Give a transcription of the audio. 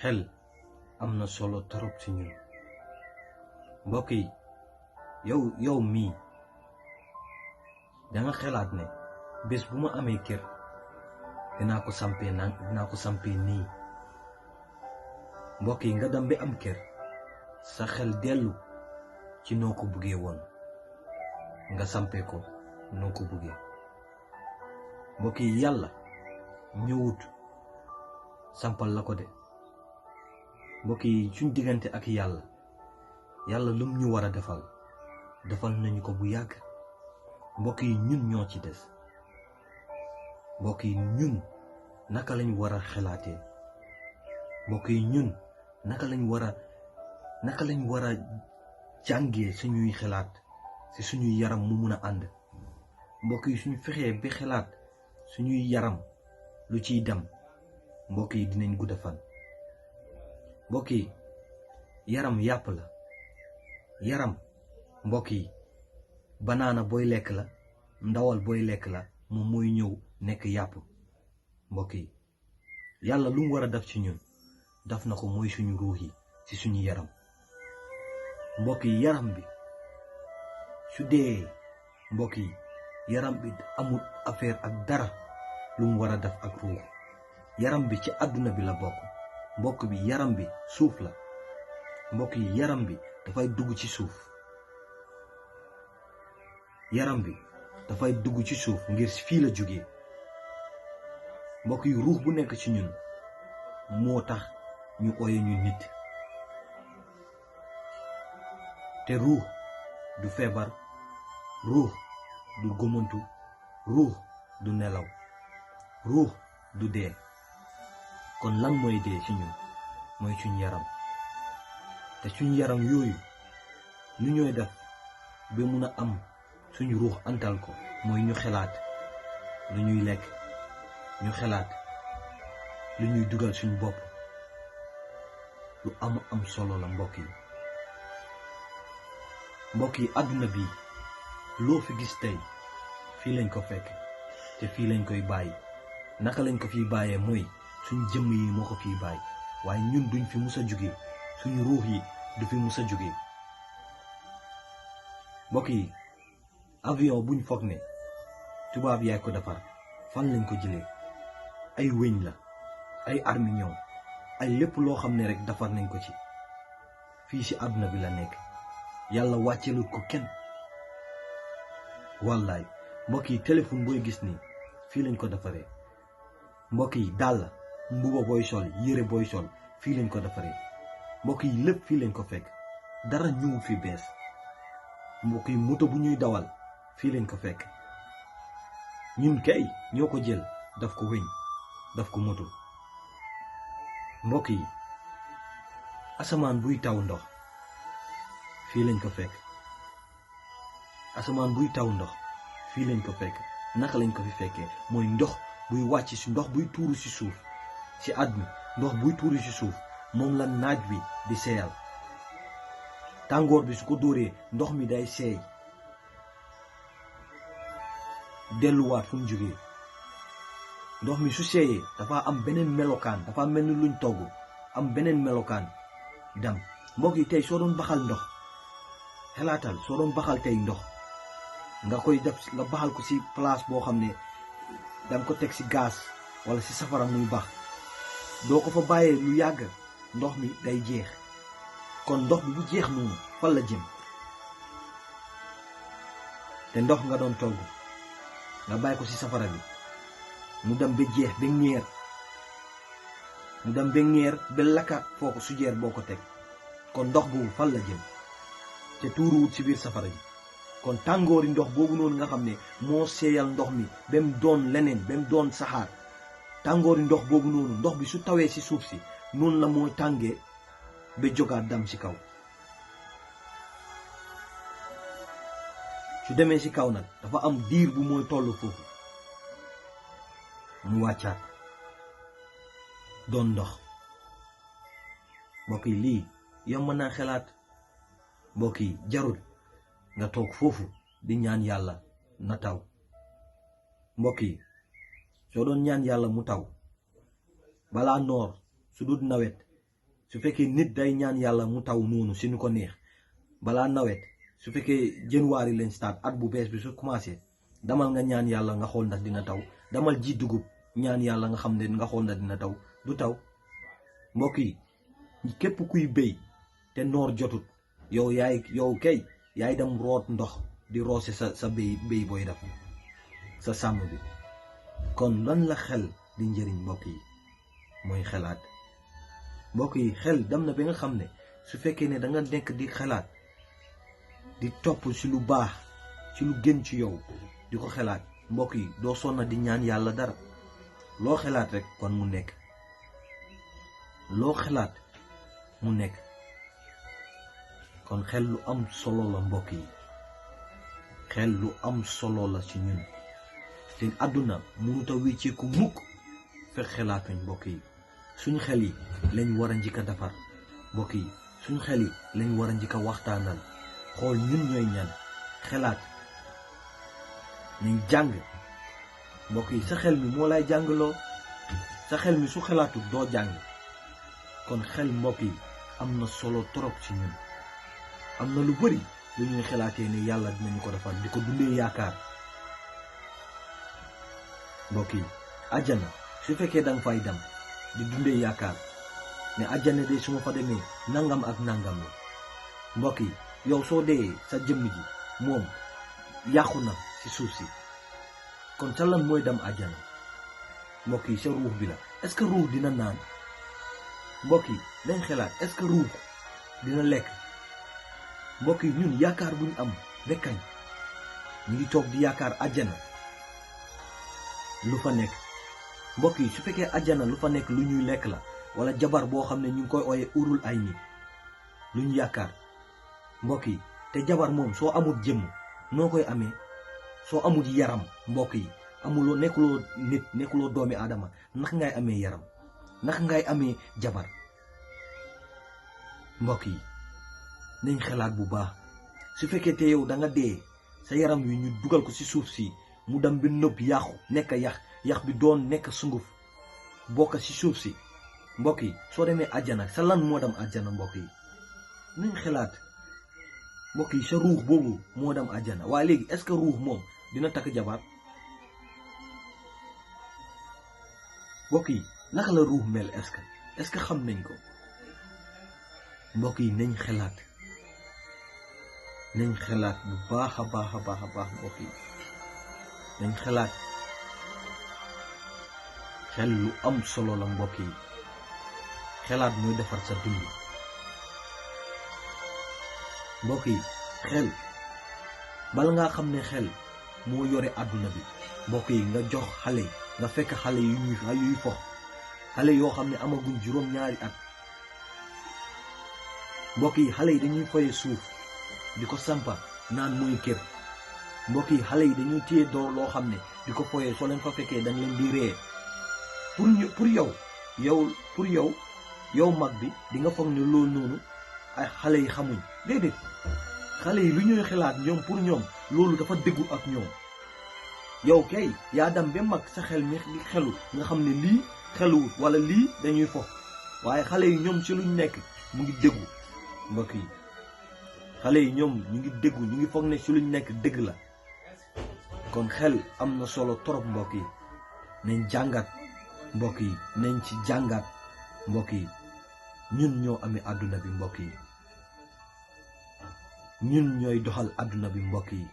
xel am na solo torop ci ñun mbokk yi yow mii danga xelaat ne bés bu ma amee kër dinaa ko sampee nii mbokk yi nga dem ba am kër sa xel dellu ci noo ko buggee woon nga sampee ko noo ko buggee mbokk yi yàlla ñëwut sampal la ko de mbokk yi suñ diggante ak yàlla lum ñu war a defal nañu ko bu yàgg mbokk yi ñun ñoo ci des mbokk yi ñun naka lañ war a xelaatee mbokk yi ñun naka lañ war a jàngee suñuy xelaat ci suñuy yaram mu mun a ànd mbokk yi suñ fexee ba xelaat suñuy yaram lu ciy dem mbokk yi dinañ gudda fan mbokk yi yaram yàpp la yaram mbokk yi banaana booy lekk la ndawal booy lekk la moom mooy ñëw nekk yàpp mbokk yi yàlla lu mu war a def ci ñun daf na ko mooy suñu ruux yi ci suñu yaram mbokk yi yaram bi su dee mbokk yi yaram bi amul affaire ak dara lu mu war a def ak ruux yaram bi ci àdduna bi la bokk mbokk bi yaram bi suuf la mbokk yi yaram bi dafay dugg ci suuf yaram bi dafay dugg ci suuf ngir fii la jógee mbokk yi ruux bu nekk ci ñun moo tax ñu ooye ñu nit te ruux du feebar ruux du gomantu ruux du nelaw ruux du dee kon lan mooy dee ci ñun mooy suñ yaram te suñ yaram yooyu lu ñooy def ba mun a am suñu ruux antal ko mooy ñu xelaat lu ñuy lekk ñu xelaat lu ñuy dugal suñ bopp lu am solo la mbokk yi àdduna bi loo fi gis tey fii lañ ko fekk te fii lañ koy bàyyi naka lañ ko fiy bàyyee mooy suñ jëmm yi moo ko fiy bàyyi waaye ñun duñ fi mus a jóge suñu ruux yi du fi mus a jóge mbokk yi avion buñ foog ne tubaab yaay ko defar fan lañ ko jëlee ay wëñ la ay armignon ay lépp loo xam ne rek defar nañ ko ci fii ci àdduna bi la nekk yàlla wàcceelut ko kenn wallaay mbokk yi téléphone booy gis nii fii lañ ko defaree mbokk yi dàll mbuba booy sol yére booy sol fii lañ ko defaree mbokk yi lépp fii lañ ko fekk dara ñëw fi bees mbokk yi moto bu ñuy dawal fii lañ ko fekk ñun kay ñoo ko jël daf ko wëñ daf ko moto mbokk yi asamaan buy taw ndox fii lañ ko fekk asamaan buy taw ndox fii lañ ko fekk naka lañ ko fi fekkee mooy ndox buy wàcc ci ndox buy tuuru ci suuf ci àdduna ndox buy tuuru ci suuf moom la naaj bi di seeyal tàngoor bi su ko dóoree ndox mi day seey delluwaat fu mu jógee ndox mi su seeyee dafa am beneen melokaan dafa mel ni luñ togg am beneen melokaan dem mbokk yi tey soo doon baxal ndox xelaatal soo doon baxal tey ndox nga koy def nga baxal ko ci place boo xam ne danga ko teg ci gaz wala ci safara muy bax doo ko fa bàyyee lu yàgg ndox mi day jeex kon ndox bi bu jeex noonu fan la jëm te ndox nga doon togg nga bàyyi ko ci safara bi mu dem ba jeex ba ñeer mu dem ba ñeer ba lakka foo ko sujeer boo ko teg kon ndox boobu fan la jëm te tuuruwut ci biir safara bi kon tàngoori ndox boobu noonu nga xam ne moo seeyal ndox mi ba mu doon leneen ba mu doon saxaar tàngoori ndox boobu noonu ndox bi su tawee ci suuf si noonu la mooy tàngee ba jógaat dam ci kaw su demee ci kaw nag dafa am diir bu mooy tollu foofu mu wàccaat doon ndox mbokk yi lii yomb naa xelaat mbokk yi jarul nga toog foofu di ñaan yàlla na taw mbokk yi soo doon ñaan yàlla mu taw balaa noor su dul nawet su fekkee nit day ñaan yàlla mu taw noonu si nu ko neex balaa nawet su fekkee janvier leen start at bu bees bi su commencé damal nga ñaan yàlla nga xool ndax dina taw damal ji dugub ñaan yàlla nga xam ne nga xool ndax dina taw du taw. mbokk yi képp kuy béy te noor jotut yow kay yaay dem root ndox di roose sa béy booy def sa sàmm bi. kon lan la xel di njëriñ mbokk yi mooy xelaat. mbokk yi xel dem na ba nga xam ne su fekkee ne da nga nekk di xelaat di topp ci lu baax ci lu gën ci yow di ko xelaat mbokk yi doo sonna di ñaan yàlla dara loo xelaat rek kon mu nekk loo xelaat mu nekk. kon xel lu am solo la mbokk yi xel lu am solo la ci ñun te àdduna mënut a wécceeku mukk fekk xelaatuñ mbokk yi. suñu xel yi lañ war a njëkk a defar mbokk yi suñu xel yi lañ war a njëkk a waxtaanal xool ñun ñooy ñan xelaat nañ jàng. mbokk yi sa xel mi moo lay jàngloo sa xel mi su xelaatut doo jàng. kon xel mbokk yi am na solo trop ci ñun am na lu bari lu ñuy xelaatee ne yàlla dinañu ko defal di ko dundee yaakaar. mbokk yi àjjana su fekkee danga fay dem di dundee yaakaar ne àjjana de su ma fa demee nangam ak nangam la mbokk yi yow soo dee sa jëmm ji moom yàqu na ci suuf si kon sa lan mooy dem àjjana mbokk yi sa ruux bi la. est-ce que ruux dina naan mbokk yi dañ xelaat est-ce que ruux dina lekk. mbokk yi ñun yaakaar buñ am bekkañ ñu ngi toog di yaakaar àjjana lu fa nekk. mbokk yi su fekkee àjjana lu fa nekk lu ñuy lekk la wala jabar boo xam ne ñu ngi koy ooyee urul ay ni lu ñu yaakaar mbokk yi te jabar moom soo amul jëmm noo koy amee soo amul yaram mbokk yi amuloo nekkuloo nit nekkuloo doomi aadama naka ngay amee yaram naka ngay amee jabar. mbokk yi nañ xalaat bu baax su fekkee te yow da nga dee sa yaram wi ñu dugal ko ci suuf si mu dem bi nëb yàqu nekk yax bi doon nekk sunguf bokk ci suuf si mbokk yi soo demee àjjana sa lan moo dem àjjana mbokk yi nañ xalaat. mbokk yi sa ruux boobu moo dem àjjana waaye léegi est-ce que ruux moom dina takk jabar. mbokk yi naka la ruux mel est-ce que xam nañ ko. mbokk yi nañ xalaat bu baax a baax mbokk yi nañ xalaat. xel lu am solo la mbokk yi xelaat mooy defar sa dund. mbokk yi xel bala ngaa xam ne xel moo yore àdduna bi mbokk yi nga jox xale nga fekk xale yuy fox xale yoo xam ne amaguñ juróom-ñaari at. mbokk yi xale yi dañuy foye suuf di ko sampa naan mooy kër. mbokk yi xale yi dañuy téye doo loo xam ne di ko foye soo leen fa fekkee dañ leen di ree pour yow mag bi di nga foog ne loolu noonu ay xale yi xamuñ déedéet xale yi lu ñuy xalaat ñoom pour ñoom loolu dafa déggu ak ñoom. yow kay yaa dem ba mag sa xel mi xelu nga xam ne lii xeluwut wala lii dañuy fo waaye xale yi ñoom ci luñ nekk mu ngi déggu. mbokk yi xale yi ñoom ñu ngi déggu ñu ngi foog ne ci luñ nekk dégg la. kon xel am na solo trop mbokk yi nañ jàngat. mbokk yi nañ ci jàngat. mbokk yi ñun ñoo amee àdduna bi mbokk yi ñun ñooy doxal àdduna bi mbokk yi.